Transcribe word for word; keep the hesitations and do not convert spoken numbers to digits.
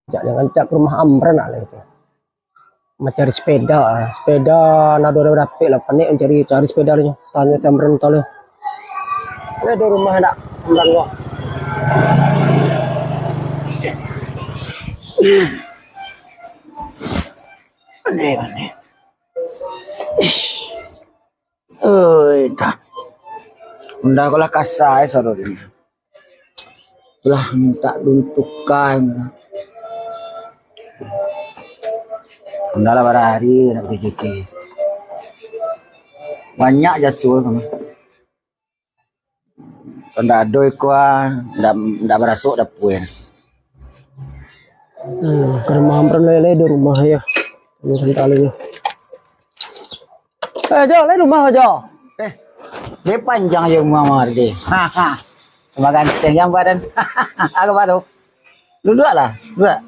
Cak, jangan cak ka rumah Amran lah itu. Mancari sepeda, sepeda nado dapek lah, panek mancari, cari sepeda nyo. Tanyo si Amran tadi. Ado rumah ndak Amran ko? Aneh, aneh. Oi, dah. Unda ko lah kasa, eh, saro ni. Lah mintak duntukan. Unda lah barari nak pikir. Banyak jaso tu. Kalau ndak ado iko, ah, ndak, ndak barasuk dapua. Hmm, ka rumah Amran lai, lai di rumah yo. Ini santai aja. Eh, Jo, lai rumah, Jo. Eh, dia panjang aja rumah Amran tadi. Ha, ha. Sama ganteng yang badan. Apa tu? Duduaklah, duduak.